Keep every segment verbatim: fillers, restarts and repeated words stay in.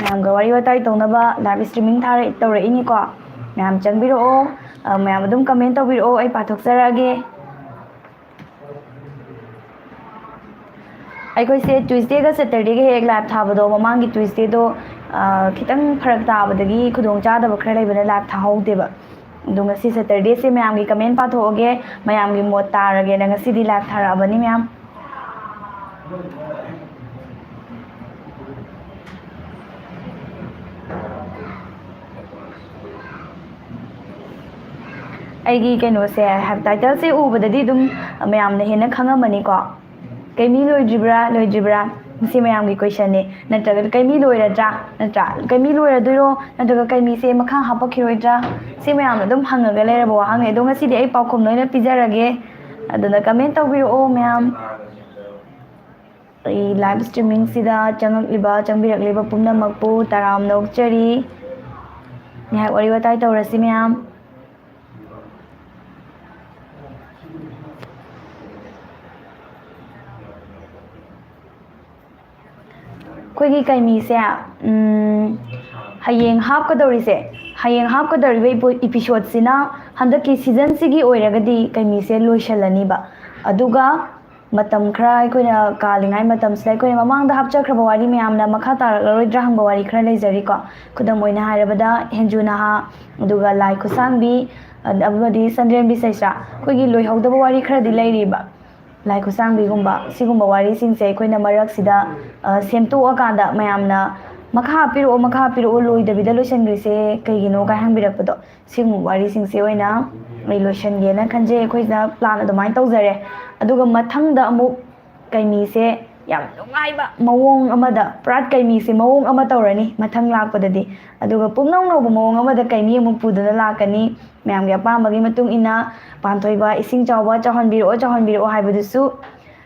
ꯃꯌꯥꯝꯒ ꯋꯥꯔꯤ ꯋꯥꯇꯥꯏ ꯇꯧꯅꯕ ꯂꯥꯏꯚ ꯁ꯭ꯇ꯭ꯔꯤꯃꯤꯡ ꯊꯥꯔꯛ ꯇꯧꯔꯛꯏꯅꯤꯀꯣ꯫ ꯃꯌꯥꯝ ꯆꯪꯕꯤꯔꯛꯑꯣ꯫ ꯑ, ꯃꯌꯥꯝ ꯑꯗꯨꯝ ꯀꯃꯦꯟ ꯇꯧꯕꯤꯔꯛꯑꯣ, ꯑꯩ ꯄꯥꯊꯣꯛꯆꯔꯛꯑꯒꯦ꯫ ꯑꯩꯈꯣꯏꯁꯦ ꯇ꯭ꯌꯨꯁꯗꯦꯒ ꯁꯦꯇꯔꯗꯦꯒ ꯍꯦꯛ ꯂꯥꯏꯚ ꯊꯥꯕꯗꯣ, ꯃꯃꯥꯡꯒꯤ ꯇ꯭ꯌꯨꯁꯗꯦꯗꯣ, ꯑ, ꯈꯤꯇꯪ ꯐꯔꯛ ꯇꯥꯕꯗꯒꯤ ꯈꯨꯗꯣꯡ ꯆꯥꯗꯕ ꯈꯔ ꯂꯩꯕꯅ ꯂꯥꯏꯚ ꯊꯥꯍꯧꯗꯦꯕ꯫ ꯑꯗꯣ ꯉꯁꯤ ꯁꯦꯇꯔꯗꯦꯁꯦ ꯃꯌꯥꯝꯒꯤ ꯀꯃꯦꯟ ꯄꯥꯊꯣꯛꯑꯒꯦ, ꯃꯌꯥꯝꯒꯤ ꯃꯣꯠ ꯇꯥꯔꯒꯦꯅ ꯉꯁꯤꯗꯤ ꯂꯥꯏꯚ ꯊꯥꯔꯛꯑꯕꯅꯤ ꯃꯌꯥꯝ꯫ ꯑꯩꯒꯤ ꯀꯩꯅꯣꯁꯦ, ꯍꯥꯏ-, ꯇꯥꯏꯇꯜꯁꯦ ꯎꯕꯗꯗꯤ ꯑꯗꯨꯝ ꯃꯌꯥꯝꯅ ꯍꯦꯟꯅ ꯈꯪꯉꯝꯃꯅꯤꯀꯣ꯫ ꯀꯩꯃꯤ ꯂꯣꯏꯗ꯭ꯔꯤꯕ꯭ꯔꯥ, ꯂꯣꯏꯗ꯭ꯔꯤꯕ꯭ꯔꯥ? ꯃꯁꯤ ꯃꯌꯥꯝꯒꯤ ꯀꯣꯏꯁꯟꯅꯤ꯫ ꯅꯠꯇ꯭ꯔꯒ ꯀꯩꯃꯤ ꯂꯣꯏꯔꯗ꯭ꯔꯥ? ꯅꯠꯇ꯭ꯔꯥ? ꯀꯩꯃꯤ ꯂꯣꯏꯔꯗꯣꯏꯔꯣ? ꯅꯠꯇ꯭ꯔꯒ ꯀꯩꯃꯤꯁꯦ ꯃꯈꯥ ꯍꯥꯞꯄꯛꯈꯤꯔꯣꯏꯗ꯭ꯔꯥ? ꯁꯤ ꯃꯌꯥꯝꯅ ꯑꯗꯨꯝ ꯍꯪꯉꯒ ꯂꯩꯔꯕ ꯋꯥꯍꯪꯅꯤ꯫ ꯑꯗꯣ ꯉꯁꯤꯗꯤ ꯑꯩ ꯄꯥꯎꯈꯨꯝ ꯂꯣꯏꯅ ꯄꯤꯖꯔꯒꯦ꯫ ꯑꯗꯨꯅ ꯀꯃꯦꯟ ꯇꯧꯕꯤꯔꯛꯑꯣ ꯃꯌꯥꯝ꯫ ꯑꯩ ꯂꯥꯏꯚ ꯁ꯭ꯇ꯭ꯔꯤꯃꯤꯡꯁꯤꯗ ꯆꯪꯉꯛꯂꯤꯕ, ꯆꯪꯕꯤꯔꯛꯂꯤꯕ ꯄꯨꯝꯅꯃꯛꯄꯨ ꯇꯔꯥꯝꯅ ꯑꯣꯛꯆꯔꯤ꯫ ꯉꯥꯏꯍꯥꯛ ꯋꯥꯔꯤ ꯋꯥꯇꯥꯏ ꯇꯧꯔꯁꯤ ꯃꯌꯥꯝ꯫ ꯑꯩꯈꯣꯏꯒꯤ ꯀꯩꯃꯤꯁꯦ, ꯎꯝ, ꯍꯌꯦꯡ ꯍꯥꯞꯀꯗꯧꯔꯤꯁꯦ, ꯍꯌꯦꯡ ꯍꯥꯞꯀꯗꯧꯔꯤꯕ ꯏꯄꯣ-, ꯏꯄꯤꯁꯣꯠꯁꯤꯅ ꯍꯟꯗꯛꯀꯤ ꯁꯤꯖꯟꯁꯤꯒꯤ ꯑꯣꯏꯔꯒꯗꯤ ꯀꯩꯃꯤꯁꯦ ꯂꯣꯏꯁꯤꯜꯂꯅꯤꯕ꯫ ꯑꯗꯨꯒ ꯃꯇꯝ ꯈꯔ ꯑꯩꯈꯣꯏꯅ ꯀꯥꯜꯂꯤꯉꯥꯏ ꯃꯇꯝꯁꯤꯗ ꯑꯩꯈꯣꯏꯅ ꯃꯃꯥꯡꯗ ꯍꯥꯞꯆꯈ꯭ꯔꯕ ꯋꯥꯔꯤ ꯃꯌꯥꯝꯅ ꯃꯈꯥ ꯇꯥꯔꯛꯂꯔꯣꯏꯗ꯭ꯔꯥ ꯍꯪꯕ ꯋꯥꯔꯤ ꯈꯔ ꯂꯩꯖꯔꯤꯀꯣ꯫ ꯈꯨꯗꯝ ꯑꯣꯏꯅ ꯍꯥꯏꯔꯕꯗ, ꯍꯦꯟꯖꯨ ꯅꯍꯥ, ꯑꯗꯨꯒ ꯂꯥꯏ ꯈꯨꯠꯁꯥꯡꯕꯤ, ꯑꯃꯗꯤ ꯆꯟꯗ꯭ꯔꯦꯝꯕꯤ ꯆꯩꯁ꯭ꯔꯥ, ꯑꯩꯈꯣꯏꯒꯤ ꯂꯣꯏꯍꯧꯗꯕ ꯋꯥꯔꯤ ꯈꯔꯗꯤ ꯂꯩꯔꯤꯕ꯫ ꯂꯥꯏ ꯈꯨꯠꯁꯥꯡꯕꯤꯒꯨꯝꯕ, ꯁꯤꯒꯨꯝꯕ ꯋꯥꯔꯤꯁꯤꯡꯁꯦ ꯑꯩꯈꯣꯏꯅ ꯃꯔꯛꯁꯤꯗ, ꯑ, ꯁꯦꯝꯗꯣꯛꯑꯀꯥꯟꯗ ꯃꯌꯥꯝꯅ "ꯃꯈꯥ ꯍꯥꯞꯄꯤꯔꯛꯑꯣ, ꯃꯈꯥ ꯍꯥꯞꯄꯤꯔꯛꯑꯣ, ꯂꯣꯏꯗꯕꯤꯗ ꯂꯣꯏꯁꯤꯟꯈ꯭ꯔꯤꯁꯦ ꯀꯩꯒꯤꯅꯣ?" ꯀꯥꯏ ꯍꯪꯕꯤꯔꯛꯄꯗꯣ, ꯁꯤꯒꯨꯝꯕ ꯋꯥꯔꯤꯁꯤꯡꯁꯦ ꯑꯣꯏꯅ ꯑꯩ ꯂꯣꯏꯁꯤꯟꯒꯦꯅ ꯈꯟꯖꯩ꯫ ꯑꯩꯈꯣꯏꯁꯤꯅ ꯄ꯭ꯂꯥꯟ ꯑꯗꯨꯃꯥꯏꯅ ꯇꯧꯖꯔꯦ꯫ ꯑꯗꯨꯒ ꯃꯊꯪꯗ ꯑꯃꯨꯛ ꯀꯩꯃꯤꯁꯦ ꯌꯥꯝ ꯅꯨꯡꯉꯥꯏꯕ ꯃꯑꯣꯡ ꯑꯃꯗ, ꯄꯨꯔꯥ ꯀꯩꯃꯤꯁꯦ ꯃꯑꯣꯡ ꯑꯃ ꯇꯧꯔꯅꯤ ꯃꯊꯪ ꯂꯥꯛꯄꯗꯗꯤ꯫ ꯑꯗꯨꯒ ꯄꯨꯝꯅꯧ ꯅꯧꯕ ꯃꯑꯣꯡ ꯑꯃꯗ ꯀꯩꯃꯤ ꯑꯃꯨꯛ ꯄꯨꯗꯨꯅ ꯂꯥꯛꯀꯅꯤ꯫ ꯃꯌꯥꯝꯒꯤ ꯑꯄꯥꯝꯕꯒꯤ ꯃꯇꯨꯡ ꯏꯟꯅ, "ꯄꯥꯟꯊꯣꯏꯕ ꯏꯁꯤꯡ ꯆꯥꯎꯕ ꯆꯥꯎꯍꯟꯕꯤꯔꯛꯑꯣ, ꯆꯥꯎꯍꯟꯕꯤꯔꯛꯑꯣ" ꯍꯥꯏꯕꯗꯨꯁꯨ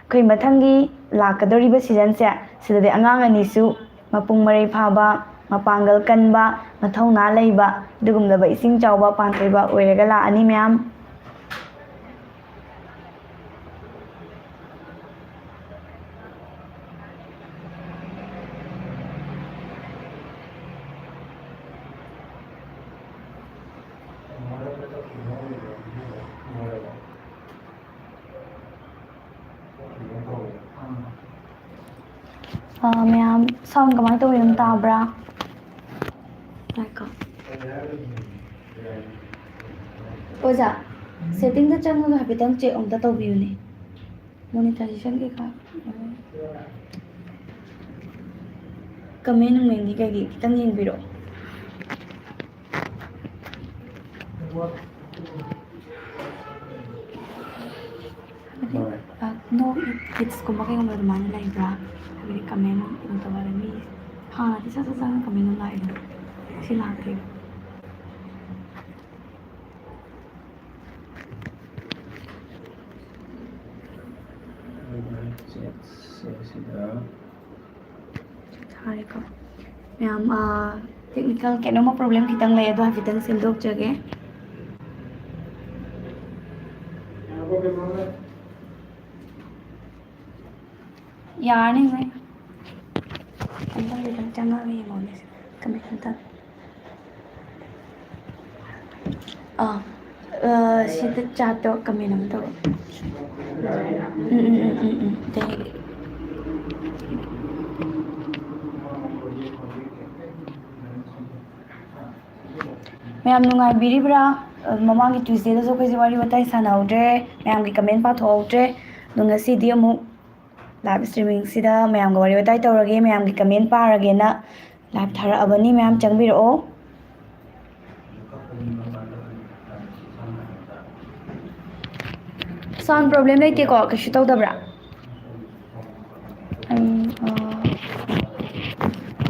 ꯑꯩꯈꯣꯏ ꯃꯊꯪꯒꯤ ꯂꯥꯛꯀꯗꯧꯔꯤꯕ ꯁꯤꯖꯟꯁꯦ, ꯁꯤꯗꯗꯤ ꯑꯉꯥꯡ ꯑꯅꯤꯁꯨ ꯃꯄꯨꯡ ꯃꯔꯩ ꯐꯥꯕ, ꯃꯄꯥꯡꯒꯜ ꯀꯟꯕ, ꯃꯊꯧꯅꯥ ꯂꯩꯕ, ꯑꯗꯨꯒꯨꯝꯂꯕ ꯏꯁꯤꯡ ꯆꯥꯎꯕ ꯄꯥꯟꯊꯣꯏꯕ ꯑꯣꯏꯔꯒ ꯂꯥꯛꯑꯅꯤ ꯃꯌꯥꯝ꯫ ꯑꯥ, ꯃꯌꯥꯝ, sound ꯀꯃꯥꯏꯅ ꯇꯧꯋꯤ? ꯑꯗꯨꯝ ꯇꯥꯕ꯭ꯔꯥ? ꯉꯥꯏꯈꯣ꯫ ꯑꯣꯖꯥ, setting ꯗ ꯆꯪꯉꯒ ꯍꯥꯏꯐꯦꯠꯇꯪ check ꯑꯝꯇ ꯇꯧꯕꯤꯌꯨꯅꯦ꯫ Monetization ꯀꯩꯀꯥ, comment ꯅꯨꯡꯃꯦꯟꯒꯤ ꯀꯩꯒꯤ ꯈꯤꯇꯪ ꯌꯦꯡꯕꯤꯔꯛꯑꯣ꯫ ꯍꯣꯏ꯫ ꯑ, no kids ꯀꯨꯝꯕ ꯀꯩꯒꯨꯝꯕ ꯑꯗꯨꯃꯥꯏꯅ ꯂꯩꯕ꯭ꯔꯥ? ꯍꯥꯏꯕꯗꯤ comment ꯀꯩꯅꯣ ꯇꯧꯕꯗ ꯃꯤ ꯍꯥꯟꯅꯗꯤ ꯁꯠ ꯁꯠ ꯆꯪꯉꯒ comment ꯑꯗꯨꯝ ꯂꯥꯛꯑꯦꯗꯅ, ꯁꯤ ꯂꯥꯛꯇꯦꯕ꯫ ꯆꯦꯠꯁꯦ ꯁꯤꯗ꯫ ꯊꯥꯔꯦꯀꯣ꯫ ꯃꯌꯥꯝ, ꯑꯥ, technical ꯀꯩꯅꯣꯝꯃ problem ꯈꯤꯇꯪ ꯂꯩ, ꯑꯗꯣ ꯍꯥꯏꯐꯦꯠꯇꯪ ꯁꯦꯝꯗꯣꯛꯆꯒꯦ꯫ ꯌꯥꯔꯅꯤ, ꯃꯩ꯫ ꯑꯝꯇꯪ ꯈꯤꯇꯪ ꯆꯪꯉꯒ ꯌꯦꯡꯉꯣꯅꯦ, ꯀꯃꯥꯏꯅ ꯇꯧ-, ꯑꯥ, ꯑ, ꯁꯤꯗ chat ꯇꯣ comment ꯑꯃ ꯇꯧꯔꯣ꯫ ꯎꯝ, ꯎꯝ, ꯎꯝ, ꯎꯝ, ꯎꯝ꯫ ꯑꯇꯩ꯫ ꯃꯌꯥꯝ ꯅꯨꯡꯉꯥꯏꯕꯤꯔꯤꯕ꯭ꯔꯥ? ꯑ, ꯃꯃꯥꯡꯒꯤ Tuesday ꯗꯁꯨ ꯑꯩꯈꯣꯏꯁꯦ ꯋꯥꯔꯤ ꯋꯥꯇꯥꯏ ꯁꯥꯟꯅꯍꯧꯗ꯭ꯔꯦ, ꯃꯌꯥꯝꯒꯤ comment ꯄꯥꯊꯣꯛꯍꯧꯗ꯭ꯔꯦ꯫ ꯑꯗꯣ ꯉꯁꯤꯗꯤ ꯑꯃꯨꯛ live streaming ꯁꯤꯗ ꯃꯌꯥꯝꯒ ꯋꯥꯔꯤ ꯋꯥꯇꯥꯏ ꯇꯧꯔꯒꯦ, ꯃꯌꯥꯝꯒꯤ comment ꯄꯥꯔꯒꯦꯅ live ꯊꯥꯔꯛꯑꯕꯅꯤ꯫ ꯃꯌꯥꯝ ꯆꯪꯕꯤꯔꯛꯑꯣ꯫ Sound problem ꯂꯩꯇꯦꯀꯣ? ꯀꯩꯁꯨ ꯇꯧꯗꯕ꯭ꯔꯥ? ꯑꯩ, ꯑ,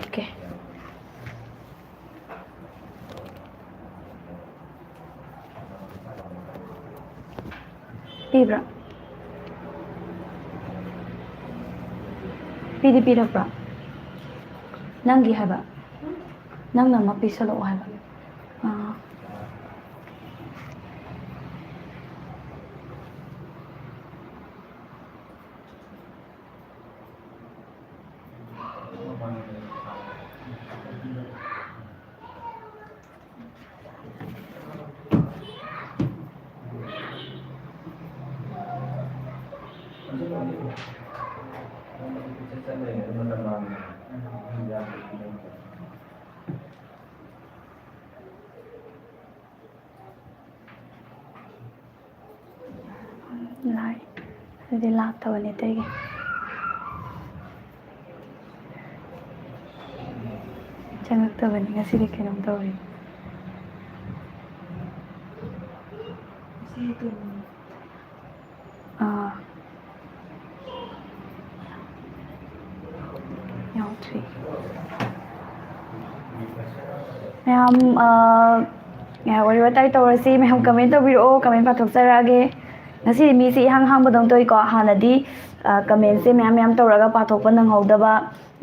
okay꯫ ꯄꯤꯕ꯭ꯔꯥ? ꯄꯤꯗꯤ ꯄꯤꯔꯛꯄ꯭ꯔꯥ? ꯅꯪꯒꯤ ꯍꯥꯏꯕ? ꯅꯪꯅ ꯑꯃ ꯄꯤꯁꯜꯂꯛꯑꯣ ꯍꯥꯏꯕ? ꯑꯥ꯫ ꯂꯥꯏ꯫ ꯑꯗꯨꯗꯤ ꯂꯥꯛꯇꯕꯅꯦ ꯑꯇꯩꯒꯤ꯫ ꯆꯪꯉꯛꯇꯕꯅꯤ ꯉꯁꯤꯗꯤ, ꯀꯩꯅꯣꯝ ꯇꯧꯔꯤ꯫ ꯑꯥ꯫ ꯌꯥꯎꯗ꯭ꯔꯤ꯫ ꯃꯌꯥꯝ, ꯑꯥ, ꯉꯥꯏꯍꯥꯛ ꯋꯥꯔꯤ ꯋꯥꯇꯥꯏ ꯇꯧꯔꯁꯤ꯫ ꯃꯌꯥꯝ comment ꯇꯧꯕꯤꯔꯛꯑꯣ, comment ꯄꯥꯊꯣꯛꯆꯔꯛꯑꯒꯦ꯫ ꯉꯁꯤꯗꯤ ꯃꯤꯁꯦ ꯏꯍꯥꯡ ꯍꯥꯡꯕꯗꯧꯅ ꯇꯧꯏꯀꯣ꯫ ꯍꯥꯟꯅꯗꯤ, ꯑꯥ, commentꯁꯦ ꯃꯌꯥꯝ ꯃꯌꯥꯝ ꯇꯧꯔꯒ ꯄꯥꯊꯣꯛꯄ ꯅꯪꯍꯧꯗꯕ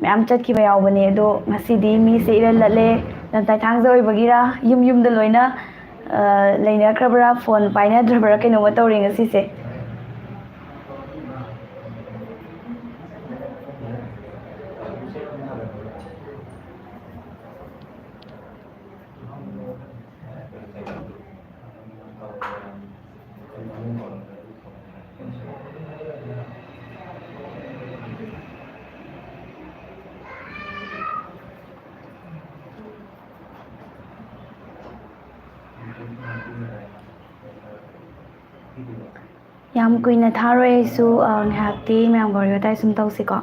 ꯃꯌꯥꯝ ꯆꯠꯈꯤꯕ ꯌꯥꯎꯕꯅꯦ, ꯑꯗꯣ ꯉꯁꯤꯗꯤ ꯃꯤꯁꯦ ꯏꯔꯟ ꯂꯠꯂꯦ꯫ ꯂꯝꯇꯥꯏ ꯊꯥꯡꯖ ꯑꯣꯏꯕꯒꯤꯔ, ꯌꯨꯝ ꯌꯨꯝꯗ ꯂꯣꯏꯅ, ꯑ, ꯂꯩꯅꯈ꯭ꯔꯕ꯭ꯔꯥ, phone ꯄꯥꯏꯅꯗ꯭ꯔꯕ꯭ꯔꯥ, ꯀꯩꯅꯣꯝꯃ ꯇꯧꯔꯦ ꯉꯁꯤꯁꯦ꯫ ꯌꯥꯝ ꯀꯨꯏꯅ ꯊꯥꯔꯣꯏ ꯑꯩꯁꯨ, ꯑ, ꯉꯥꯏꯍꯥꯛꯇꯤ ꯃꯌꯥꯝꯒ ꯋꯥꯔꯤ ꯋꯥꯇꯥꯏ ꯁꯨꯝ ꯇꯧꯁꯤꯀꯣ꯫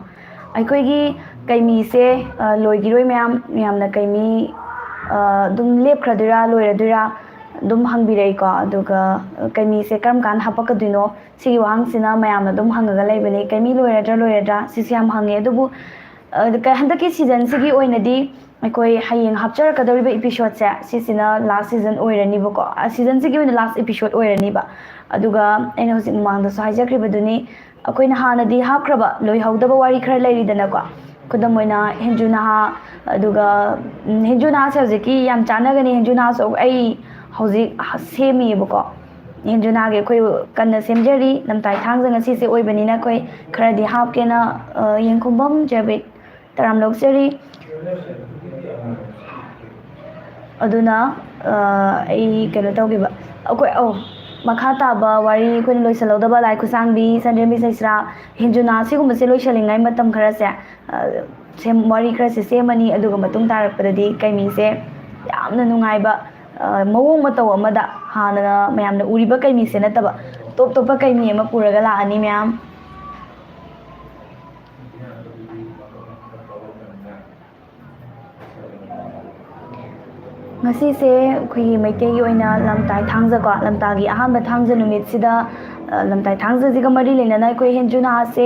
ꯑꯩꯈꯣꯏꯒꯤ ꯀꯩꯃꯤꯁꯦ, ꯑ, ꯂꯣꯏꯈꯤꯔꯣꯏ ꯃꯌꯥꯝ, ꯃꯌꯥꯝꯅ ꯀꯩꯃꯤ, ꯑ, ꯑꯗꯨꯝ ꯂꯦꯞꯈ꯭ꯔꯗꯣꯏꯔꯥ, ꯂꯣꯏꯔꯗꯣꯏꯔꯥ ꯑꯗꯨꯝ ꯍꯪꯕꯤꯔꯛꯏꯀꯣ꯫ ꯑꯗꯨꯒ ꯀꯩꯃꯤꯁꯦ ꯀꯔꯝ ꯀꯥꯟꯗ ꯍꯥꯄꯛꯀꯗꯣꯏꯅꯣ? ꯁꯤꯒꯤ ꯋꯥꯍꯪꯁꯤꯅ ꯃꯌꯥꯝꯅ ꯑꯗꯨꯝ ꯍꯪꯉꯒ ꯂꯩꯕꯅꯦ, ꯀꯩꯃꯤ ꯂꯣꯏꯔꯗ꯭ꯔꯥ, ꯂꯣꯏꯔꯗ꯭ꯔꯥ? ꯁꯤꯁꯦ ꯌꯥꯝ ꯍꯪꯉꯦ꯫ ꯑꯗꯨꯕꯨ, ꯑ, ꯀ-, ꯍꯟꯗꯛꯀꯤ seasonꯁꯤꯒꯤ ꯑꯣꯏꯅꯗꯤ ꯑꯩꯈꯣꯏ ꯍꯌꯦꯡ ꯍꯥꯞꯆꯔꯛꯀꯗꯧꯔꯤꯕ episodeꯁꯦ, ꯁꯤꯁꯤꯅ last season ꯑꯣꯏꯔꯅꯤꯕꯀꯣ꯫ ꯑ, seasonꯁꯤꯒꯤ ꯑꯣꯏꯅ last episode ꯑꯣꯏꯔꯅꯤꯕ꯫ ꯑꯗꯨꯒ ꯑꯩꯅ ꯍꯧꯖꯤꯛ ꯃꯃꯥꯡꯗꯁꯨ ꯍꯥꯏꯖꯈ꯭ꯔꯤꯕꯗꯨꯅꯤ, ꯑꯩꯈꯣꯏꯅ ꯍꯥꯟꯅꯗꯤ ꯍꯥꯞꯈ꯭ꯔꯕ ꯂꯣꯏꯍꯧꯗꯕ ꯋꯥꯔꯤ ꯈꯔ ꯂꯩꯔꯤꯗꯅꯀꯣ꯫ ꯈꯨꯗꯝ ꯑꯣꯏꯅ ꯍꯦꯟꯖꯨ ꯅꯍꯥ, ꯑꯗꯨꯒ, ꯎꯝ, ꯍꯦꯟꯖꯨ ꯅꯍꯥꯁꯦ ꯍꯧꯖꯤꯛꯀꯤ ꯌꯥꯝ ꯆꯥꯟꯅꯒꯅꯤ꯫ ꯍꯦꯟꯖꯨ ꯅꯍꯥꯁꯨ ꯑꯩ ꯍꯧꯖꯤꯛ ꯁꯦꯝꯃꯤꯑꯕꯀꯣ꯫ ꯍꯦꯟꯖꯨ ꯅꯍꯥꯒꯤ ꯑꯩꯈꯣꯏ ꯀꯟꯅ ꯁꯦꯝꯖꯔꯤ꯫ ꯂꯝꯇꯥꯏ ꯊꯥꯡꯖ ꯉꯁꯤꯁꯦ ꯑꯣꯏꯕꯅꯤꯅ ꯑꯩꯈꯣꯏ ꯈꯔꯗꯤ ꯍꯥꯞꯀꯦꯅ, ꯑ, ꯌꯦꯡꯈꯨꯝꯕꯝ ꯖꯦꯕꯤꯠ ꯇꯔꯥꯝ ꯂꯧꯖꯔꯤ꯫ ꯑꯗꯨꯅ, ꯑ, ꯑꯩ ꯀꯩꯅꯣ ꯇꯧꯒꯦꯕ, ꯑꯩꯈꯣꯏ, ꯑꯧ, ꯃꯈꯥ ꯇꯥꯕ ꯋꯥꯔꯤ ꯑꯩꯈꯣꯏꯅ ꯂꯣꯏꯁꯤꯜꯍꯧꯗꯕ, ꯂꯥꯏ ꯈꯨꯠꯁꯥꯡꯕꯤ, ꯁꯟꯗ꯭ꯔꯦꯝꯕꯤ ꯁꯩꯁ꯭ꯔꯥ, ꯍꯦꯟꯖꯨ ꯅꯍꯥ, ꯁꯤꯒꯨꯝꯕꯁꯦ ꯂꯣꯏꯁꯤꯜꯂꯤꯉꯩ ꯃꯇꯝ ꯈꯔꯁꯦ, ꯑ, ꯁꯦꯝ-, ꯋꯥꯔꯤ ꯈꯔꯁꯦ ꯁꯦꯝꯃꯅꯤ꯫ ꯑꯗꯨꯒ ꯃꯇꯨꯡ ꯇꯥꯔꯛꯄꯗꯗꯤ ꯀꯩꯃꯤꯁꯦ ꯌꯥꯝꯅ ꯅꯨꯡꯉꯥꯏꯕ, ꯑ, ꯃꯑꯣꯡ ꯃꯇꯧ ꯑꯃꯗ, ꯍꯥꯟꯅ ꯃꯌꯥꯝꯅ ꯎꯔꯤꯕ ꯀꯩꯃꯤꯁꯦ ꯅꯠꯇꯕ, ꯇꯣꯞ ꯇꯣꯞꯄ ꯀꯩ ꯃꯤ ꯑꯃ ꯄꯨꯔꯒ ꯂꯥꯛꯑꯅꯤ ꯃꯌꯥꯝ꯫ ꯉꯁꯤꯁꯦ ꯑꯩꯈꯣꯏꯒꯤ ꯃꯩꯇꯩꯒꯤ ꯑꯣꯏꯅ ꯂꯝꯇꯥꯏ ꯊꯥꯡꯖꯀꯣ, ꯂꯝꯇꯥꯒꯤ ꯑꯍꯥꯟꯕ ꯊꯥꯡꯖ ꯅꯨꯃꯤꯠꯁꯤꯗ, ꯑ, ꯂꯝꯇꯥꯏ ꯊꯥꯡꯖꯁꯤꯒ ꯃꯔꯤ ꯂꯩꯅꯅ ꯑꯩꯈꯣꯏ ꯍꯦꯟꯖꯨ ꯅꯍꯥꯁꯦ,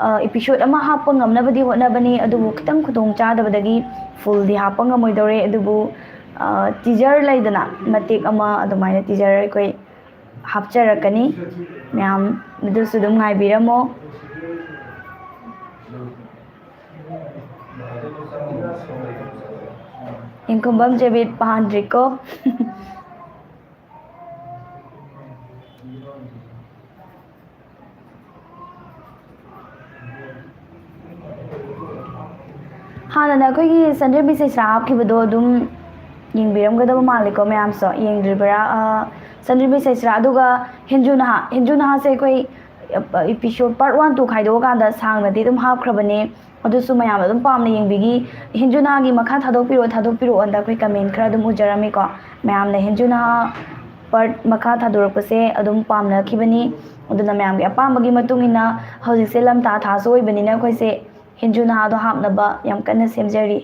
ꯑ, episode ꯑꯃ ꯍꯥꯞꯄ ꯉꯝꯅꯕꯗꯤ ꯍꯣꯠꯅꯕꯅꯤ, ꯑꯗꯨꯕꯨ ꯈꯤꯇꯪ ꯈꯨꯗꯣꯡ ꯆꯥꯗꯕꯗꯒꯤ fullꯗꯤ ꯍꯥꯞꯄ ꯉꯝꯃꯣꯏꯗꯧꯔꯦ꯫ ꯑꯗꯨꯕꯨ, ꯑ, teaser ꯂꯩꯗꯅ, ꯃꯇꯦꯛ ꯑꯃ ꯑꯗꯨꯃꯥꯏꯅ teaser ꯑꯩꯈꯣꯏ ꯍꯥꯞꯆꯔꯛꯀꯅꯤ꯫ ꯃꯌꯥꯝ ꯑꯗꯨꯁꯨ ꯑꯗꯨꯝ ꯉꯥꯏꯕꯤꯔꯝꯃꯣ꯫ ꯏꯪꯈꯨꯝꯕꯝ ꯖꯦꯕꯤꯠ ꯄꯥꯟꯗ꯭ꯔꯤꯀꯣ꯫ ꯍꯥꯟꯅꯅ ꯑꯩꯈꯣꯏꯒꯤ ꯁꯟꯗ꯭ꯔꯦꯝꯕꯤ ꯁꯩꯁ꯭ꯔꯥ ꯍꯥꯞꯈꯤꯕꯗꯣ ꯑꯗꯨꯝ ꯌꯦꯡꯕꯤꯔꯝꯒꯗꯕ ꯃꯥꯜꯂꯦꯀꯣ ꯃꯌꯥꯝꯁꯨ꯫ ꯌꯦꯡꯗ꯭ꯔꯤꯕ꯭ꯔꯥ? ꯑ, ꯁꯟꯗ꯭ꯔꯦꯝꯕꯤ ꯁꯩꯁ꯭ꯔꯥ, ꯑꯗꯨꯒ ꯍꯦꯟꯖꯨ ꯅꯍꯥ, ꯍꯦꯟꯖꯨ ꯅꯍꯥꯁꯦ ꯑꯩꯈꯣꯏ, ꯑ, episode part one, two ꯈꯥꯏꯗꯣꯛꯑꯀꯥꯟꯗ ꯁꯥꯡꯅꯗꯤ ꯑꯗꯨꯝ ꯍꯥꯞꯈ꯭ꯔꯕꯅꯦ꯫ ꯑꯗꯨꯁꯨ ꯃꯌꯥꯝ ꯑꯗꯨꯝ ꯄꯥꯝꯅ ꯌꯦꯡꯕꯤꯈꯤ꯫ ꯍꯦꯟꯖꯨ ꯅꯍꯥꯒꯤ ꯃꯈꯥ ꯊꯥꯗꯣꯛꯄꯤꯔꯛꯑꯣ, ꯊꯥꯗꯣꯛꯄꯤꯔꯛꯑꯣꯅ ꯑꯩꯈꯣꯏ comment ꯈꯔ ꯑꯗꯨꯝ ꯎꯖꯔꯝꯃꯤꯀꯣ꯫ ꯃꯌꯥꯝꯅ ꯍꯦꯟꯖꯨ ꯅꯍꯥ part ꯃꯈꯥ ꯊꯥꯗꯣꯔꯛꯄꯁꯦ ꯑꯗꯨꯝ ꯄꯥꯝꯅꯈꯤꯕꯅꯤ꯫ ꯑꯗꯨꯅ ꯃꯌꯥꯝꯒꯤ ꯑꯄꯥꯝꯕꯒꯤ ꯃꯇꯨꯡ ꯏꯟꯅ ꯍꯧꯖꯤꯛꯁꯦ ꯂꯝꯇꯥ ꯊꯥꯁꯨ ꯑꯣꯏꯕꯅꯤꯅ ꯑꯩꯈꯣꯏꯁꯦ ꯍꯦꯟꯖꯨ ꯅꯍꯥꯗꯣ ꯍꯥꯞꯅꯕ ꯌꯥꯝ ꯀꯟꯅ ꯁꯦꯝꯖꯔꯤ꯫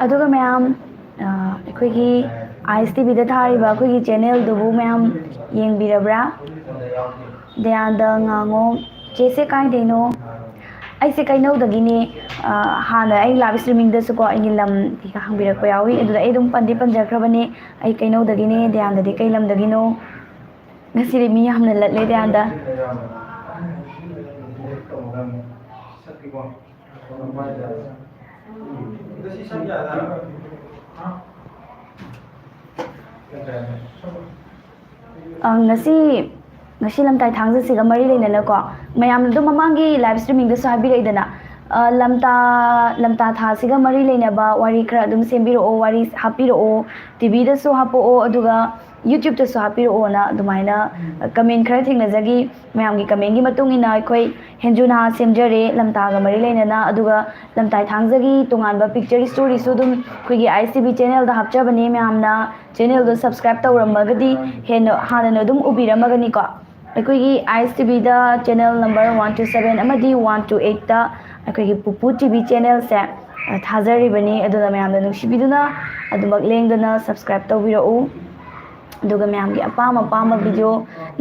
ꯑꯗꯨꯒ ꯃꯌꯥꯝ, ꯑ, ꯑꯩꯈꯣꯏꯒꯤ ꯑꯥꯏꯁ ꯇꯤꯚꯤꯗ ꯊꯥꯔꯤꯕ ꯑꯩꯈꯣꯏꯒꯤ channelꯗꯨꯕꯨ ꯃꯌꯥꯝ ꯌꯦꯡꯕꯤꯔꯕ꯭ꯔꯥ? ꯗꯌꯥꯟꯗ ꯉꯥꯉꯣꯝ꯫ ꯆꯦꯁꯦ ꯀꯥꯏꯗꯩꯅꯣ? ꯑꯩꯁꯦ ꯀꯩꯅꯧꯗꯒꯤꯅꯦ꯫ ꯑ, ꯍꯥꯟꯅ ꯑꯩ live streamingꯗꯁꯨꯀꯣ ꯑꯩꯒꯤ ꯂꯝ ꯀꯩꯀꯥ ꯍꯪꯕꯤꯔꯛꯄ ꯌꯥꯎꯏ, ꯑꯗꯨꯗ ꯑꯩ ꯑꯗꯨꯝ ꯄꯟꯗꯤ ꯄꯟꯖꯈ꯭ꯔꯕꯅꯦ꯫ ꯑꯩ ꯀꯩꯅꯧꯗꯒꯤꯅꯦ꯫ ꯗꯌꯥꯟꯗꯗꯤ ꯀꯩ ꯂꯝꯗꯒꯤꯅꯣ? ꯉꯁꯤꯗꯤ ꯃꯤ ꯌꯥꯝꯅ ꯂꯠꯂꯦ ꯗꯌꯥꯟꯗ꯫ ꯑ, ꯉꯁꯤ ꯉꯁꯤ ꯂꯝꯇꯥꯏ ꯊꯥꯡꯖꯁꯤꯒ ꯃꯔꯤ ꯂꯩꯅꯅꯀꯣ, ꯃꯌꯥꯝꯅ ꯑꯗꯨꯝ ꯃꯃꯥꯡꯒꯤ ꯂꯥꯏꯚ ꯁ꯭ꯇ꯭ꯔꯤꯃꯤꯡꯗꯁꯨ ꯍꯥꯏꯕꯤꯔꯛꯏꯗꯅ, ꯑ, ꯂꯝꯇꯥ, ꯂꯝꯇꯥ ꯊꯥꯁꯤꯒ ꯃꯔꯤ ꯂꯩꯅꯕ ꯋꯥꯔꯤ ꯈꯔ ꯑꯗꯨꯝ ꯁꯦꯝꯕꯤꯔꯛꯑꯣ, ꯋꯥꯔꯤ ꯍꯥꯞꯄꯤꯔꯛꯑꯣ, ꯇꯤꯚꯤꯗꯁꯨ ꯍꯥꯞꯄꯛꯑꯣ, ꯑꯗꯨꯒ YouTubeꯇꯁꯨ ꯍꯥꯞꯄꯤꯔꯛꯑꯣꯅ ꯑꯗꯨꯃꯥꯏꯅ ꯀꯃꯦꯟ ꯈꯔ ꯊꯦꯡꯅꯖꯈꯤ꯫ ꯃꯌꯥꯝꯒꯤ ꯀꯃꯦꯟꯒꯤ ꯃꯇꯨꯡ ꯏꯟꯅ ꯑꯩꯈꯣꯏ ꯍꯦꯟꯖꯨ ꯅꯍꯥ ꯁꯦꯝꯖꯔꯦ ꯂꯝꯇꯥꯒ ꯃꯔꯤ ꯂꯩꯅꯅ, ꯑꯗꯨꯒ ꯂꯝꯇꯥꯏ ꯊꯥꯡꯖꯒꯤ ꯇꯣꯉꯥꯟꯕ ꯄꯤꯛꯆꯔ ꯁ꯭ꯇꯣꯔꯤꯁꯨ ꯑꯗꯨꯝ ꯑꯩꯈꯣꯏꯒꯤ ISTV ꯆꯦꯅꯦꯜꯗ ꯍꯥꯞꯆꯕꯅꯦ꯫ ꯃꯌꯥꯝꯅ ꯆꯦꯅꯦꯜꯗꯣ ꯁꯕꯁꯀ꯭ꯔꯥꯏꯕ ꯇꯧꯔꯝꯃꯒꯗꯤ ꯍꯦꯟꯅ, ꯍꯥꯟꯅꯅ ꯑꯗꯨꯝ ꯎꯕꯤꯔꯝꯃꯒꯅꯤꯀꯣ꯫ ꯑꯩꯈꯣꯏꯒꯤ ISTVꯗ channel number one two seven ꯑꯃꯗꯤ one two eightꯇ ꯑꯩꯈꯣꯏꯒꯤ ꯄꯨꯄꯨ ꯇꯤꯚꯤ ꯆꯦꯅꯦꯜꯁꯦ, ꯑ, ꯊꯥꯖꯔꯤꯕꯅꯤ꯫ ꯑꯗꯨꯅ ꯃꯌꯥꯝꯅ ꯅꯨꯡꯁꯤꯕꯤꯗꯨꯅ ꯑꯗꯨꯃꯛ ꯂꯦꯡꯗꯅ ꯁꯕꯁꯀ꯭ꯔꯥꯏꯕ ꯇꯧꯕꯤꯔꯛꯎ꯫ ꯑꯗꯨꯒ ꯃꯌꯥꯝꯒꯤ ꯑꯄꯥꯝ ꯑꯄꯥꯝꯕ ꯚꯤꯗꯤꯑꯣ,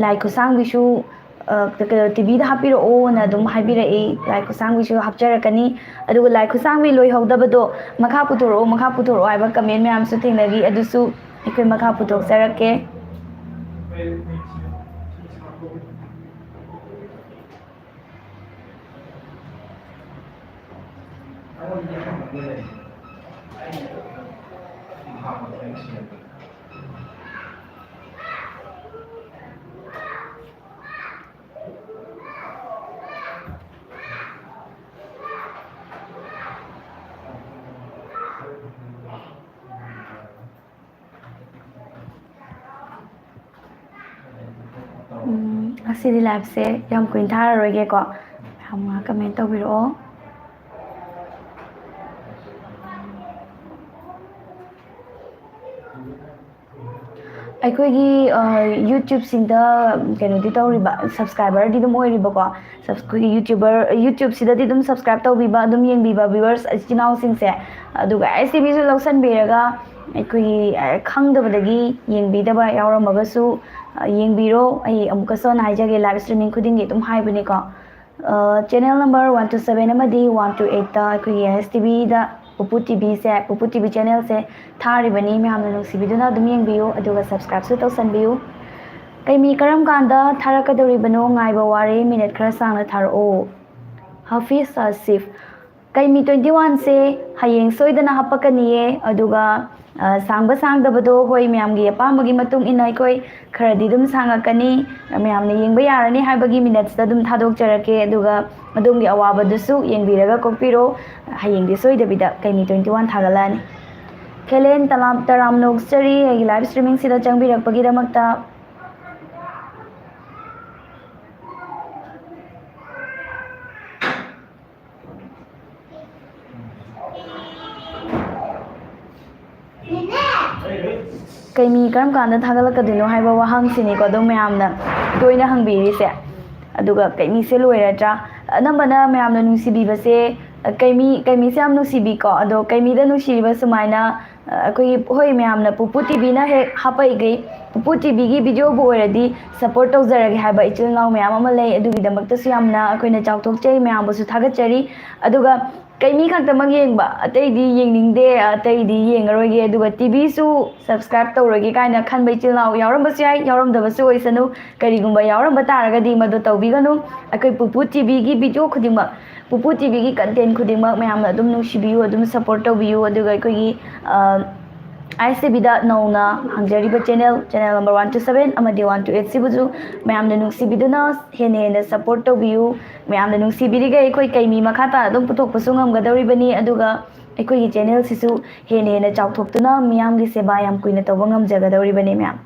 ꯂꯥꯏ ꯈꯨꯠꯁꯥꯡꯕꯤꯁꯨ, ꯑ, ꯀ-, ꯀ-, ꯇꯤꯚꯤꯗ ꯍꯥꯞꯄꯤꯔꯛꯑꯣꯅ ꯑꯗꯨꯝ ꯍꯥꯏꯕꯤꯔꯛꯏ꯫ ꯂꯥꯏ ꯈꯨꯠꯁꯥꯡꯕꯤꯁꯨ ꯍꯥꯞꯆꯔꯛꯀꯅꯤ꯫ ꯑꯗꯨꯒ ꯂꯥꯏ ꯈꯨꯠꯁꯥꯡꯕꯤ ꯂꯣꯏꯍꯧꯗꯕꯗꯣ, "ꯃꯈꯥ ꯄꯨꯊꯣꯔꯛꯑꯣ, ꯃꯈꯥ ꯄꯨꯊꯣꯔꯛꯑꯣ" ꯍꯥꯏꯕ ꯀꯃꯦꯟ ꯃꯌꯥꯝꯁꯨ ꯊꯦꯡꯅꯈꯤ꯫ ꯑꯗꯨꯁꯨ ꯑꯩꯈꯣꯏ ꯃꯈꯥ ꯄꯨꯊꯣꯛꯆꯔꯛꯀꯦ꯫ ꯎꯝ, ꯉꯁꯤꯗꯤ ꯂꯥꯏꯚꯁꯦ ꯌꯥꯝ ꯀꯨꯏꯅ ꯊꯥꯔꯔꯣꯏꯒꯦꯀꯣ꯫ ꯃꯌꯥꯝ ꯉꯥꯏꯍꯥꯛ ꯀꯃꯦꯟ ꯇꯧꯕꯤꯔꯛꯑꯣ꯫ ꯑꯩꯈꯣꯏꯒꯤ, ꯑ, YouTubeꯁꯤꯡꯗ ꯀꯩꯅꯣꯗꯤ ꯇꯧꯔꯤꯕ, ꯁꯕꯁꯀ꯭ꯔꯥꯏꯕꯔꯗꯤ ꯑꯗꯨꯝ ꯑꯣꯏꯔꯤꯕꯀꯣ꯫ ꯁꯕꯁ-, ꯑꯩꯈꯣꯏꯒꯤ YouTuber, YouTubeꯁꯤꯗꯗꯤ ꯑꯗꯨꯝ ꯁꯕꯁꯀ꯭ꯔꯥꯏꯕ ꯇꯧꯕꯤꯕ, ꯑꯗꯨꯝ ꯌꯦꯡꯕꯤꯕ viewers ꯏꯆꯤꯟ ꯏꯅꯥꯎꯁꯤꯡꯁꯦ, ꯑꯗꯨꯒ ISTVꯁꯨ ꯂꯧꯁꯟꯕꯤꯔꯒ ꯑꯩꯈꯣꯏꯒꯤ, ꯑ, ꯈꯪꯗꯕꯗꯒꯤ ꯌꯦꯡꯕꯤꯗꯕ ꯌꯥꯎꯔꯝꯃꯒꯁꯨ, ꯑ, ꯌꯦꯡꯕꯤꯔꯣ꯫ ꯑꯩ ꯑꯃꯨꯛꯀꯁꯨ ꯍꯟꯅ ꯍꯥꯏꯖꯒꯦ, ꯂꯥꯏꯚ ꯁ꯭ꯇ꯭ꯔꯤꯃꯤꯡ ꯈꯨꯗꯤꯡꯒꯤ ꯑꯗꯨꯝ ꯍꯥꯏꯕꯅꯤꯀꯣ꯫ ꯑ, channel number one two seven ꯑꯃꯗꯤ one two eightꯇ ꯑꯩꯈꯣꯏꯒꯤ ISTVꯗ ꯄꯨꯄꯨ ꯇꯤꯚꯤꯁꯦ, ꯄꯨꯄꯨ ꯇꯤꯚꯤ ꯆꯦꯅꯦꯜꯁꯦ ꯊꯥꯔꯤꯕꯅꯤ꯫ ꯃꯌꯥꯝꯅ ꯅꯨꯡꯁꯤꯕꯤꯗꯨꯅ ꯑꯗꯨꯝ ꯌꯦꯡꯕꯤꯌꯨ, ꯑꯗꯨꯒ ꯁꯕꯁꯀ꯭ꯔꯥꯏꯕꯁꯨ ꯇꯧꯁꯟꯕꯤꯌꯨ꯫ "ꯀꯩ ꯃꯤ ꯀꯔꯝ ꯀꯥꯟꯗ ꯊꯥꯔꯛꯀꯗꯧꯔꯤꯕꯅꯣ? ꯉꯥꯏꯕ ꯋꯥꯔꯦ, ꯃꯤꯅꯠ ꯈꯔ ꯁꯥꯡꯅ ꯊꯥꯔꯛꯑꯣ"꯫ ꯍꯥꯐꯤꯖ ꯑꯁꯤꯐ, ꯀꯩꯃꯤ ꯇ꯭ꯋꯦꯟꯇꯤ ꯋꯥꯟꯁꯦ ꯍꯌꯦꯡ ꯁꯣꯏꯗꯅ ꯍꯥꯞꯄꯛꯀꯅꯤꯌꯦ꯫ ꯑꯗꯨꯒ, ꯑ, ꯁꯥꯡꯕ ꯁꯥꯡꯗꯕꯗꯣ ꯍꯣꯏ, ꯃꯌꯥꯝꯒꯤ ꯑꯄꯥꯝꯕꯒꯤ ꯃꯇꯨꯡ ꯏꯟꯅ ꯑꯩꯈꯣꯏ ꯈꯔꯗꯤ ꯑꯗꯨꯝ ꯁꯥꯡꯉꯛꯀꯅꯤ꯫ ꯃꯌꯥꯝꯅ ꯌꯦꯡꯕ ꯌꯥꯔꯅꯤ ꯍꯥꯏꯕꯒꯤ ꯃꯤꯅꯠꯁꯤꯗ ꯑꯗꯨꯝ ꯊꯥꯗꯣꯛꯆꯔꯛꯀꯦ꯫ ꯑꯗꯨꯒ ꯑꯗꯣꯝꯒꯤ ꯑꯋꯥꯕꯗꯨꯁꯨ ꯌꯦꯡꯕꯤꯔꯒ ꯀꯣꯛꯄꯤꯔꯣ꯫ ꯍꯌꯦꯡꯗꯤ ꯁꯣꯏꯗꯕꯤꯗ ꯀꯩꯃꯤ ꯇ꯭ꯋꯦꯟꯇꯤ ꯋꯥꯟ ꯊꯥꯒꯠꯂꯛꯑꯅꯤ꯫ ꯈꯦꯂꯦꯟ ꯇꯂꯥꯝ ꯇꯔꯥꯝꯅ ꯑꯣꯛꯆꯔꯤ ꯑꯩꯒꯤ ꯂꯥꯏꯚ ꯁ꯭ꯇ꯭ꯔꯤꯃꯤꯡꯁꯤꯗ ꯆꯪꯕꯤꯔꯛꯄꯒꯤꯗꯃꯛꯇ꯫ ꯀꯩꯃꯤ ꯀꯔꯝ ꯀꯥꯟꯗ ꯊꯥꯒꯠꯂꯛꯀꯗꯣꯏꯅꯣ ꯍꯥꯏꯕ ꯋꯥꯍꯪꯁꯤꯅꯤꯀꯣ ꯑꯗꯨꯝ ꯃꯌꯥꯝꯅ ꯇꯣꯏꯅ ꯍꯪꯕꯤꯔꯤꯁꯦ꯫ ꯑꯗꯨꯒ ꯀꯩꯃꯤꯁꯦ ꯂꯣꯏꯔꯗ꯭ꯔꯥ? ꯑꯅꯝꯕꯅ ꯃꯌꯥꯝꯅ ꯅꯨꯡꯁꯤꯕꯤꯕꯁꯦ, ꯀꯩꯃꯤ, ꯀꯩꯃꯤꯁꯦ ꯌꯥꯝ ꯅꯨꯡꯁꯤꯕꯤꯀꯣ꯫ ꯑꯗꯣ ꯀꯩꯃꯤꯗ ꯅꯨꯡꯁꯤꯔꯤꯕ ꯁꯨꯃꯥꯏꯅ, ꯑꯩꯈꯣꯏꯒꯤ, ꯍꯣꯏ, ꯃꯌꯥꯝꯅ ꯄꯨꯄꯨ ꯇꯤꯚꯤꯅ ꯍꯦꯛ ꯍꯥꯞꯄꯛꯏꯈꯩ, ꯄꯨꯄꯨ ꯇꯤꯚꯤꯒꯤ ꯚꯤꯗꯤꯑꯣꯕꯨ ꯑꯣꯏꯔꯗꯤ ꯁꯞꯄꯣꯔꯠ ꯇꯧꯖꯔꯒꯦ ꯍꯥꯏꯕ ꯏꯆꯤꯜ ꯏꯅꯥꯎ ꯃꯌꯥꯝ ꯑꯃ ꯂꯩ꯫ ꯑꯗꯨꯒꯤꯗꯃꯛꯇꯁꯨ ꯌꯥꯝꯅ ꯑꯩꯈꯣꯏꯅ ꯆꯥꯎꯊꯣꯛꯆꯩ, ꯃꯌꯥꯝꯕꯨꯁꯨ ꯊꯥꯒꯠꯆꯔꯤ꯫ ꯑꯗꯨꯒ ꯀꯩꯃꯤ ꯈꯛꯇꯃꯛ ꯌꯦꯡꯕ, ꯑꯇꯩꯗꯤ ꯌꯦꯡꯅꯤꯡꯗꯦ, ꯑꯇꯩꯗꯤ ꯌꯦꯡꯉꯔꯣꯏꯒꯦ, ꯑꯗꯨꯒ ꯇꯤꯚꯤꯁꯨ ꯁꯕꯁꯀ꯭ꯔꯥꯏꯕ ꯇꯧꯔꯣꯏꯒꯦ ꯀꯥꯏꯅ ꯈꯟꯕ ꯏꯆꯤꯜ ꯏꯅꯥꯎ ꯌꯥꯎꯔꯝꯕꯁꯨ ꯌꯥꯏ, ꯌꯥꯎꯔꯝꯗꯕꯁꯨ ꯑꯣꯏꯁꯅꯨ꯫ ꯀꯔꯤꯒꯨꯝꯕ ꯌꯥꯎꯔꯝꯕ ꯇꯥꯔꯒꯗꯤ ꯃꯗꯨ ꯇꯧꯕꯤꯒꯅꯨ꯫ ꯑꯩꯈꯣꯏ ꯄꯨꯄꯨ ꯇꯤꯚꯤꯒꯤ ꯚꯤꯗꯤꯑꯣ ꯈꯨꯗꯤꯡꯃꯛ, ꯄꯨꯄꯨ ꯇꯤꯚꯤꯒꯤ ꯀꯟꯇꯦꯟ ꯈꯨꯗꯤꯡꯃꯛ ꯃꯌꯥꯝꯅ ꯑꯗꯨꯝ ꯅꯨꯡꯁꯤꯕꯤꯌꯨ, ꯑꯗꯨꯝ ꯁꯞꯄꯣꯔꯠ ꯇꯧꯕꯤꯌꯨ꯫ ꯑꯗꯨꯒ ꯑꯩꯈꯣꯏꯒꯤ, ꯑ, ꯑꯥꯏ ꯑꯦꯁ ꯇꯤ ꯚꯤꯗ ꯅꯧꯅ ꯍꯥꯡꯖꯔꯤꯕ channel, channel number one two seven ꯑꯃꯗꯤ ꯋꯥꯟ ꯇꯨ ꯑꯩꯠ ꯁꯤꯕꯨꯁꯨ ꯃꯌꯥꯝꯅ ꯅꯨꯡꯁꯤꯕꯤꯗꯨꯅ ꯍꯦꯟꯅ ꯍꯦꯟꯅ ꯁꯞꯄꯣꯔꯠ ꯇꯧꯕꯤꯌꯨ꯫ ꯃꯌꯥꯝꯅ ꯅꯨꯡꯁꯤꯕꯤꯔꯤꯈꯩ ꯑꯩꯈꯣꯏ ꯀꯩꯃꯤ ꯃꯈꯥ ꯇꯥꯅ ꯑꯗꯨꯝ ꯄꯨꯊꯣꯛꯄꯁꯨ ꯉꯝꯒꯗꯧꯔꯤꯕꯅꯤ꯫ ꯑꯗꯨꯒ ꯑꯩꯈꯣꯏꯒꯤ ꯆꯦꯅꯦꯜꯁꯤꯁꯨ ꯍꯦꯟꯅ ꯍꯦꯟꯅ ꯆꯥꯎꯊꯣꯛꯇꯨꯅ ꯃꯤꯌꯥꯝꯒꯤ ꯁꯦꯕꯥ ꯌꯥꯝ ꯀꯨꯏꯅ ꯇꯧꯕ ꯉꯝꯖꯒꯗꯧꯔꯤꯕꯅꯤ, ꯃꯌꯥꯝ꯫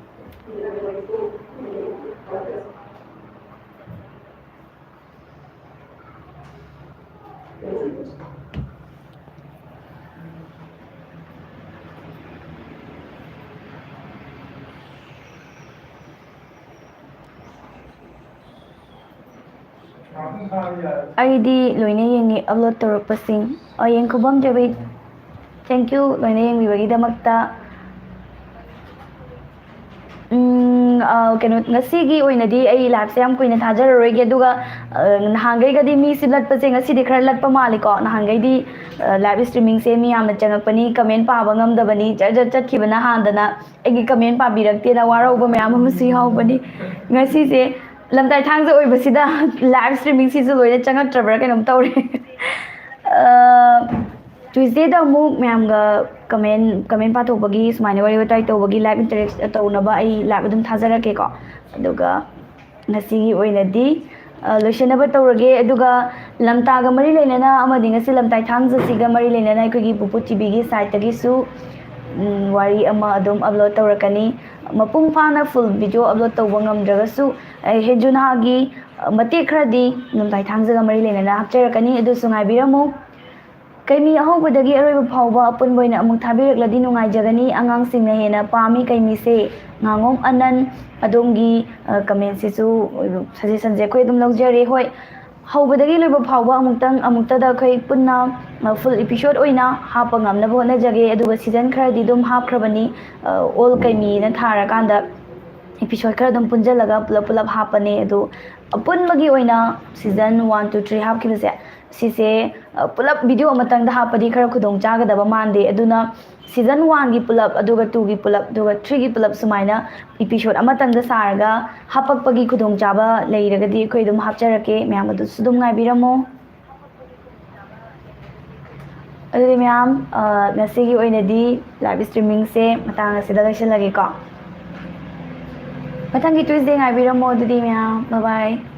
ꯑꯩꯗꯤ ꯂꯣꯏꯅ ꯌꯦꯡꯉꯤ ꯑꯞꯂꯣꯗ ꯇꯧꯔꯛꯄꯁꯤꯡ꯫ ꯑ, ꯌꯦꯡꯈꯨꯕꯝ ꯖꯦꯕꯤꯠ, thank you ꯂꯣꯏꯅ ꯌꯦꯡꯕꯤꯕꯒꯤꯗꯃꯛꯇ꯫ ꯎꯝ, ꯑ, ꯀꯩꯅꯣ, ꯉꯁꯤꯒꯤ ꯑꯣꯏꯅꯗꯤ ꯑꯩ ꯂꯥꯏꯚꯁꯦ ꯌꯥꯝ ꯀꯨꯏꯅ ꯊꯥꯖꯔꯔꯣꯏꯒꯦ꯫ ꯑꯗꯨꯒ, ꯑ, ꯅꯍꯥꯟꯈꯩꯒꯗꯤ ꯃꯤꯁꯤ ꯂꯠꯄꯁꯦ ꯉꯁꯤꯗꯤ ꯈꯔ ꯂꯠꯄ ꯃꯥꯜꯂꯤꯀꯣ꯫ ꯅꯍꯥꯟꯈꯩꯗꯤ, ꯑ, ꯂꯥꯏꯚ ꯁ꯭ꯇ꯭ꯔꯤꯃꯤꯡꯁꯦ ꯃꯤ ꯌꯥꯝꯅ ꯆꯪꯉꯛꯄꯅꯤ, ꯀꯃꯦꯟ ꯄꯥꯕ ꯉꯝꯗꯕꯅꯤ, ꯖꯔ ꯖꯔ ꯆꯠꯈꯤꯕꯅ ꯍꯥꯟꯗꯅ꯫ ꯑꯩꯒꯤ ꯀꯃꯦꯟ ꯄꯥꯕꯤꯔꯛꯇꯦꯅ ꯋꯥꯔꯧꯕ ꯃꯌꯥꯝ ꯑꯃꯁꯨ ꯌꯥꯎꯕꯅꯤ꯫ ꯉꯁꯤꯁꯦ ꯂꯝꯇꯥꯏ ꯊꯥꯡꯖ ꯑꯣꯏꯕꯁꯤꯗ ꯂꯥꯏꯚ ꯁ꯭ꯇ꯭ꯔꯤꯃꯤꯡꯁꯤꯁꯨ ꯂꯣꯏꯅ ꯆꯪꯉꯛꯇ꯭ꯔꯕ꯭ꯔꯥ ꯀꯩꯅꯣꯝ ꯇꯧꯔꯦ꯫ Tuesdayꯗ ꯑꯃꯨꯛ ꯃꯌꯥꯝꯒ comment comment ꯄꯥꯊꯣꯛꯄꯒꯤ, ꯁꯨꯃꯥꯏꯅ ꯋꯥꯔꯤ ꯋꯥꯇꯥꯏ ꯇꯧꯕꯒꯤ, live interact ꯇꯧꯅꯕ ꯑꯩ live ꯑꯗꯨꯝ ꯊꯥꯖꯔꯛꯀꯦꯀꯣ꯫ ꯑꯗꯨꯒ ꯉꯁꯤꯒꯤ ꯑꯣꯏꯅꯗꯤ ꯂꯣꯏꯁꯤꯟꯅꯕ ꯇꯧꯔꯒꯦ꯫ ꯑꯗꯨꯒ ꯂꯝꯇꯥꯒ ꯃꯔꯤ ꯂꯩꯅꯅ ꯑꯃꯗꯤ ꯉꯁꯤ ꯂꯝꯇꯥꯏ ꯊꯥꯡꯖꯁꯤꯒ ꯃꯔꯤ ꯂꯩꯅꯅ ꯑꯩꯈꯣꯏꯒꯤ ꯄꯨꯄꯨ ꯇꯤꯚꯤꯒꯤ ꯁꯥꯏꯠꯇꯒꯤꯁꯨ ꯋꯥꯔꯤ ꯑꯃ ꯑꯗꯨꯝ upload ꯇꯧꯔꯛꯀꯅꯤ꯫ ꯃꯄꯨꯡ ꯐꯥꯅ full video upload ꯇꯧꯕ ꯉꯝꯗ꯭ꯔꯒꯁꯨ, ꯍꯦꯟꯖꯨ ꯅꯍꯥꯒꯤ ꯃꯇꯦꯛ ꯈꯔꯗꯤ ꯂꯝꯇꯥꯏ ꯊꯥꯡꯖꯒ ꯃꯔꯤ ꯂꯩꯅꯅ ꯍꯥꯞꯆꯔꯛꯀꯅꯤ꯫ ꯑꯗꯨꯁꯨ ꯉꯥꯏꯕꯤꯔꯝꯃꯨ꯫ ꯀꯩꯃꯤ ꯑꯍꯧꯕꯗꯒꯤ ꯑꯔꯣꯏꯕ ꯐꯥꯎꯕ ꯑꯄꯨꯟꯕ ꯑꯣꯏꯅ ꯑꯃꯨꯛ ꯊꯥꯕꯤꯔꯛꯂꯗꯤ ꯅꯨꯡꯉꯥꯏꯖꯒꯅꯤ꯫ ꯑꯉꯥꯡꯁꯤꯡꯅ ꯍꯦꯟꯅ ꯄꯥꯝꯃꯤ ꯀꯩꯃꯤꯁꯦ꯫ ꯉꯥꯉꯣꯝ ꯑꯅꯟ, ꯑꯗꯣꯝꯒꯤ commentꯁꯤꯁꯨ, suggestionꯁꯦ ꯑꯩꯈꯣꯏ ꯑꯗꯨꯝ ꯂꯧꯖꯔꯤ꯫ ꯍꯣꯏ, ꯍꯧꯕꯗꯒꯤ ꯂꯣꯏꯕ ꯐꯥꯎꯕ ꯑꯃꯨꯛꯇꯪ ꯑꯃꯨꯛꯇꯗ ꯑꯩꯈꯣꯏ ꯄꯨꯟꯅ full episode ꯑꯣꯏꯅ ꯍꯥꯞꯄ ꯉꯝꯅꯕ ꯍꯣꯠꯅꯖꯒꯦ꯫ ꯑꯗꯨꯒ season ꯈꯔꯗꯤ ꯑꯗꯨꯝ ꯍꯥꯞꯈ꯭ꯔꯕꯅꯤ꯫ All ꯀꯩꯃꯤꯅ ꯊꯥꯔꯀꯥꯟꯗ episode ꯈꯔ ꯑꯗꯨꯝ ꯄꯨꯟꯁꯤꯜꯂꯒ ꯄꯨꯂꯞ ꯄꯨꯂꯞ ꯍꯥꯞꯄꯅꯦ꯫ ꯑꯗꯣ ꯑꯄꯨꯟꯕꯒꯤ ꯑꯣꯏꯅ season one, two, three ꯍꯥꯞꯈꯤꯕꯁꯦ, ꯁꯤꯁꯦ ꯄꯨꯂꯞ video ꯑꯃꯇꯪꯗ ꯍꯥꯞꯄꯗꯤ ꯈꯔ ꯈꯨꯗꯣꯡ ꯆꯥꯒꯗꯕ ꯃꯥꯟꯗꯦ꯫ ꯑꯗꯨꯅ season oneꯒꯤ ꯄꯨꯂꯞ, ꯑꯗꯨꯒ twoꯒꯤ ꯄꯨꯂꯞ, ꯑꯗꯨꯒ threeꯒꯤ ꯄꯨꯂꯞ, ꯁꯨꯃꯥꯏꯅ episode ꯑꯃꯇꯪꯗ ꯁꯥꯔꯒ ꯍꯥꯞꯄꯛꯄꯒꯤ ꯈꯨꯗꯣꯡꯆꯥꯕ ꯂꯩꯔꯒꯗꯤ ꯑꯩꯈꯣꯏ ꯑꯗꯨꯝ ꯍꯥꯞꯆꯔꯛꯀꯦ꯫ ꯃꯌꯥꯝ ꯑꯗꯨꯁꯨ ꯑꯗꯨꯝ ꯉꯥꯏꯕꯤꯔꯝꯃꯣ꯫ ꯑꯗꯨꯗꯤ ꯃꯌꯥꯝ, ꯉꯁꯤꯒꯤ ꯑꯣꯏꯅꯗꯤ live streamingꯁꯦ ꯃꯇꯥꯡ ꯑꯁꯤꯗ ꯂꯣꯏꯁꯤꯜꯂꯒꯦꯀꯣ꯫ ꯃꯊꯪꯒꯤ Tuesday ꯉꯥꯏꯕꯤꯔꯝꯃꯣ꯫ ꯑꯗꯨꯗꯤ ꯃꯌꯥꯝ, bye bye꯫